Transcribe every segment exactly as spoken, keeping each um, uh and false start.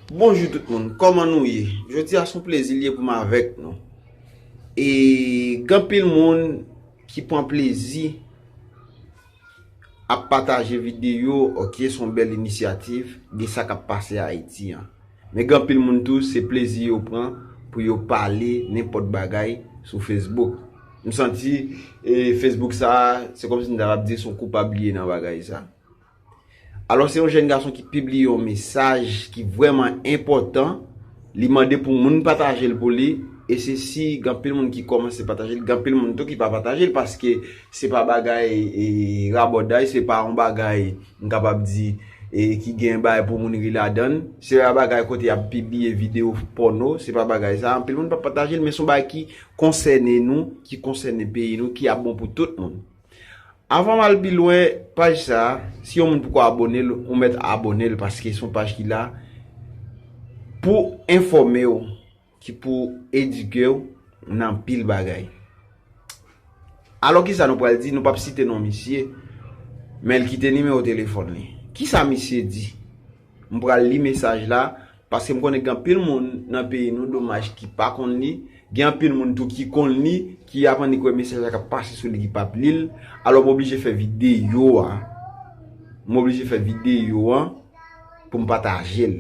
Bonjou tout moun, kòman nou ye? Jodi a se yon plezi li ye pou m avèk nou. E gen anpil moun ki pran plezi ap pataje videyo, ok, se yon bèl inisyativ de sa k ap pase Ayiti an. Men gen anpil moun tou, se plezi yo pran pou yo pale nenpòt bagay sou Facebook. M santi, e, Facebook sa, se kòmsi m ta ap di se yon koupab li ye nan bagay sa. Alò, se yon jèn gason ki pibliye yon mesaj ki vrèman enpòtan. Li mande pou moun pataje l pou li. E se si gen anpil moun ki kòmanse pataje l, gen anpil moun tou ki pa pataje l, paske se pa bagay, e, rabòday, se pa yon bagay, m kapab di, e, ki gen bagay pou moun ri ladan l. Se pa bagay kote y ap pibliye videyo pòno, se pa bagay sa. Anpil moun pa pataje l, men se yon bagay ki konsène nou, ki konsène peyi nou, ki ap bon pou tout moun. Avan m al pi lwen, paj sa, si yon moun poko abone l, ou mèt abone l, paske se yon paj ki la pou enfòme w, ki pou edike w nan anpil bagay. Alò, kisa nou pral di? Nou p ap site non misye, men l kite nimewo telefòn li. Kisa misye di? M pral li mesaj la, paske m konnen gen anpil moun nan peyi nou, domaj, ki pa konn li. Gen anpil moun tou ki konn li, ki ap annik wè mesaj la k ap pase sou li, ki p ap li l. Alò, m oblije fè videyo a. M oblije fè videyo an pou m pataje l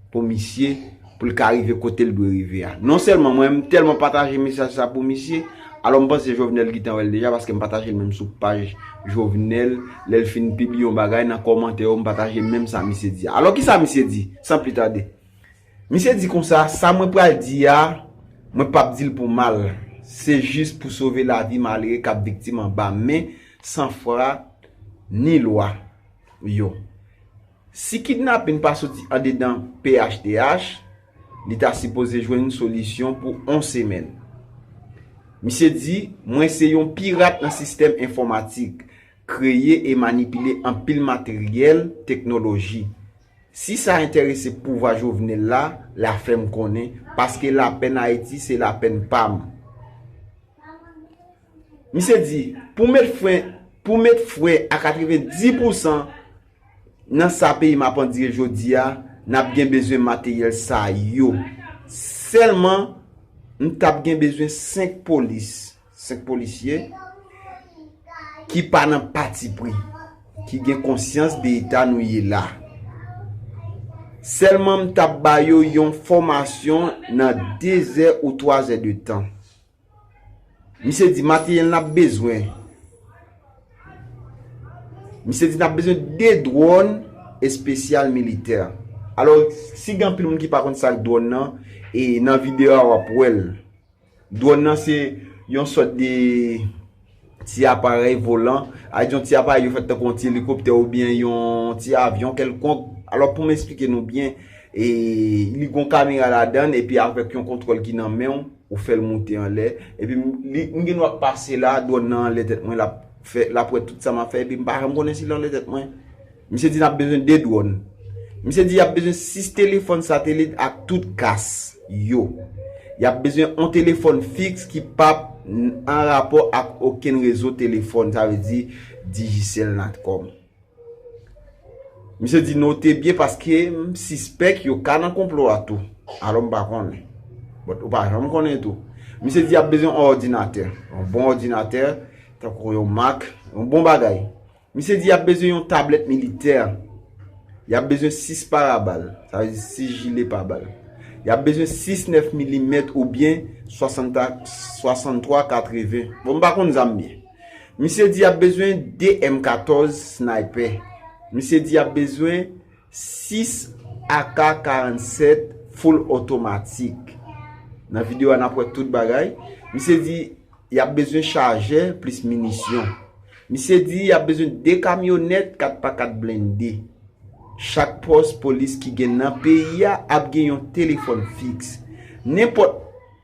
pou misye, pou l ka rive kote l dwe rive a. Non sèlman mwen, m tèlman pataje mesaj sa pou misye, alò m panse Jovenel gentan wè l deja, paske m pataje l menm sou paj Jovenel, lè l fin pibliye yon bagay nan kòmantè yo, m pataje menm sa misye di a. Alò, kisa misye di? San pli tade. Misye di konsa, sa mwen pral di a, mwen p ap di l pou mal. Se jis pou sove lavi malere k ap viktim anba men san fwa ni lwa yo. Si kidnapin pa soti andedan P H T H, li ta sipoze jwenn solisyon pou on semèn. Misye di, mwen se yon pirat nan sistèm enfòmatik, kreye e manipile anpil materyèl teknoloji. Si sa enterese pouvwa Jovenel la, l a fè m konnen, paske lapèn Ayiti se lapèn pa m. Misye di, pou met fren, pou met fren a katrevenndis pousan nan sa peyi m ap andire jodi a, n ap gen bezwen materyèl sa yo. Sèlman, m t ap gen bezwen senk polis, senk polisye ki pa nan patipri, ki gen konsyans de eta nou ye la. Sèlman m t ap ba yo yon fòmasyon nan de zè ou twa zè de tan. Misye di materyèl n ap bezwen. Misye di n ap bezwen de dwòn espesyal militè. Alò, si gen anpil moun ki pa konn sa k dwòn nan, e nan videyo a w ap wè l. Dwòn nan se yon sòt de ti aparèy volan. A di yon ti aparèy yo fèt tankou yon ti elikoptè oubyen yon ti avyon kèlkonk. Alò, pou m esplike nou byen, e, li gon kamera ladan l, epi avèk yon kontwòl ki nan men w, ou fè l moute anlè. Epi m, li, m gen dwa pase la, dwòn nan anlè tèt mwen, l ap fè, l ap wè tout sa m ap fè, epi m pa janm konnen si l anlè tèt mwen. Misye di n ap bezwen de dwòn. Misye di y ap bezwen sis telefòn satelit ak tout kas yo. Y ap bezwen on telefòn fiks ki p ap n-, an rapò ak okenn rezo telefòn, sa vle di Digicel, Natcom. Misye di note byen paske m sispèk yo ka nan konplo a tou. Alò m pa konnen. But ou pa janm konnen tou. Misye di y ap bezwen on òdinatè. Yon bon òdinatè, tankou yon Mac, yon bon bagay. Misye di y ap bezwen yon tablèt militè. Y ap bezwen sis parabal, sa vle di sis jile pa bal. Y ap bezwen sis nèf milimèt oubyen swasanntwa, swasanntwa katreven. Bon, m pa konn zam byen. Misye di y ap bezwen de M katòz sniper. Misye di y ap bezwen sis A K karannsèt full otomatik. Nan videyo a, n ap wè tout bagay. Misye di y ap bezwen chajè plis minisyon. Misye di y ap bezwen de kamyonèt kat pa kat blende. Chak pòs polis ki gen nan peyi a ap gen yon telefòn fiks. Nenpòt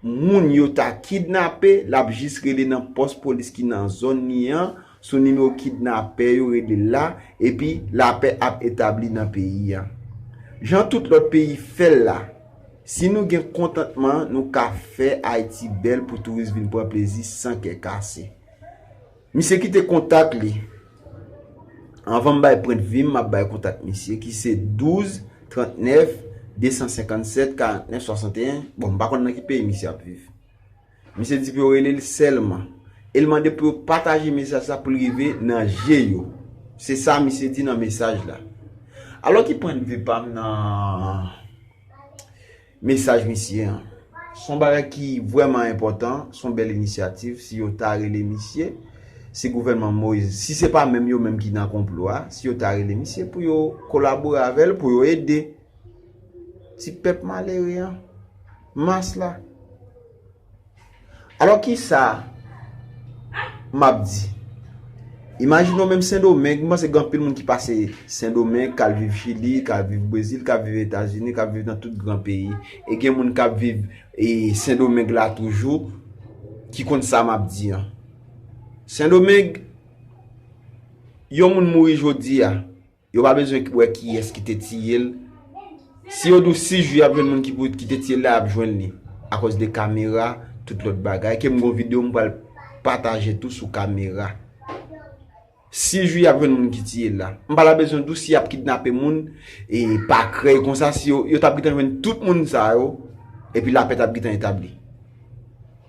moun yo ta kidnape, l ap jis rele nan pòs polis ki nan zòn li an, sou nimewo kidnapè yo rele l la, epi lapè ap etabli nan peyi a. Jan tout lòt peyi fè l la, si nou gen kontantman, nou ka fè Ayiti bèl pou touris vin pran plezi san kè kase. Misye kite kontak li. Anvan m bay pwennvi m, m ap bay kontak misye ki se douz trannèf de san senkannsèt karant nèf swasanteyen. Bon, m pa konn nan ki peyi misye ap viv. Misye di pou yo rele l sèlman. E l mande pou yo pataje mesaj sa pou l rive nan je yo. Se sa misye di nan mesaj la. Alò, ki pwennvi pa m nan mesaj misye an? Se yon bagay ki vrèman enpòtan, se yon bèl inisyativ. Si yo ta rele misye, si gouvènman Moyiz, si se pa menm yo menm ki nan konplo a, si yo ta rele misye pou yo kolabore avè l, pou yo ede ti pèp malere an, mas la. Alò, kisa m ap di? Imajine w menm Sendomeng, m panse gen anpil moun ki pase Sendomeng, k al viv Chili, k al viv Brezil, k ap viv Etazini, k ap viv nan tout gran peyi. E gen moun k ap viv, e, Sendomeng la toujou, ki konn sa m ap di an. Sendomeng, yon moun mouri jodi a, yo pa bezwen wè kiyès ki te tiye l. Si yo di w sis jwi y ap jwenn moun ki pou, ki te tiye l la, y ap jwenn li. Akòz de kamera, tout lòt bagay. Ke m gon videyo m pral pataje tou sou kamera. Sis jwi y ap jwenn moun ki tiye l la. M pa ta bezwen di w si y ap kidnape moun, e pa krèy konsa, si yo, yo t ap gentan jwenn tout moun sa yo, epi lapè t ap gentan etabli.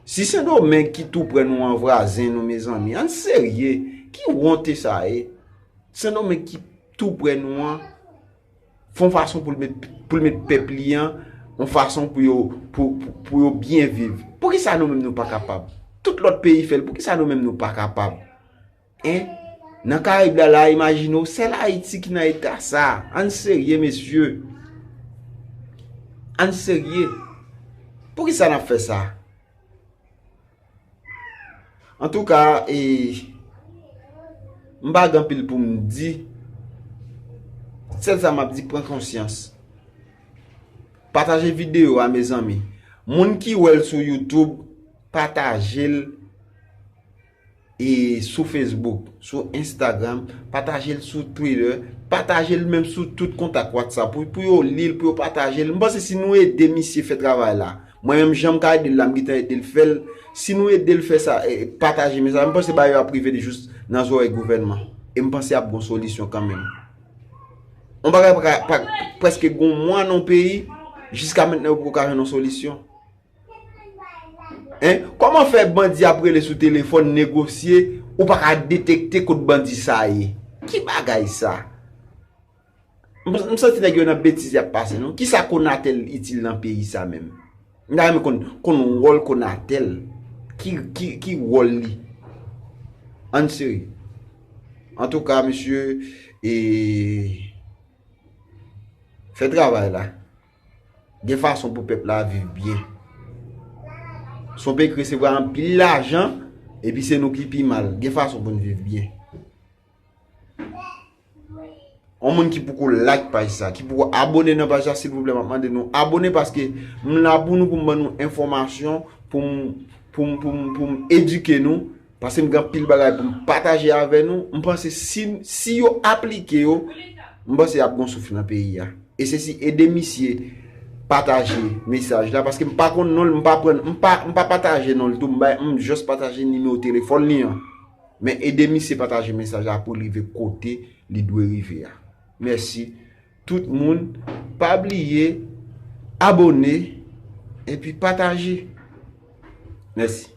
Si Sendomeng ki tou prè nou an vwazen nou, mezanmi, ann serye, ki wonte sa ye? Sendomeng ki tou prè nou an, fè yon fason pou l met, pou l met pèp li an, yon fason pou yo, pou, pou, pou yo byen viv. Poukisa nou menm nou pa kapab? Tout lòt peyi fè l, poukisa nou menm nou pa kapab? Hein? Nan Karayib la, la, imajine w, sèl Ayiti ki nan eta sa. Ann serye, mesye. Ann serye. Poukisa n ap fè sa? Antouka, e, m pa gen anpil pou m di. Sèl sa m ap di, pran konsyans. Pataje videyo a, mezanmi. Moun ki wè l sou YouTube, pataje l, e, sou Facebook, sou Instagram, pataje l sou Twitter, pataje l menm sou tout kontak WhatsApp ou, pou yo li l, pou yo pataje l. M panse si nou ede misye fè travay la, mwen menm jan m ka ede l la, m gentan ede l fè l. Si nou ede l fè sa, e, pataje mesaj, m panse bagay yo ap rive jous nan zòrèy gouvènman. E m panse ap gon solisyon kanmenm. Yon bagay pa ka, pa, prèske gon mwa nan yon peyi, jiska mentnan yo poko ka jwenn yon solisyon. Hein? Kòman fè bandi ap rele sou telefòn, negosye, ou pa ka detekte kot bandi sa ye? Ki bagay sa? M, m santi nèg yo nan betiz y ap pase, non? Kisa Konatel itil nan peyi sa menm? M ta renmen konn, konn wòl Konatel. Ki, ki, ki wòl li? Ann serye. Antouka, mesye, e, fè travay la. Gen fason pou pèp la viv byen. Se yon peyi ki resevwa anpil lajan, epi se nou ki pi mal. Gen fason pou n viv byen. Yon moun ki poko like paj sa, ki poko abone nan paj sa, silvouplè, m ap mande nou abone, paske m la pou nou, pou m ban nou enfòmasyon, pou m, pou m, pou m, pou m edike nou, paske m gen anpil bagay pou m pataje avè nou. M panse si, si yo aplike yo, m panse y ap gon souf nan peyi a. E se si ede misye pataje mesaj la, paske m pa konn non l, m pa pran, m pa, m pa pataje non l tou, m bay, m just pataje nimewo telefòn li an. Men ede misye pataje mesaj la pou l rive kote li dwe rive a. Mèsi. Tout moun, pa bliye abone epi pataje. Mèsi.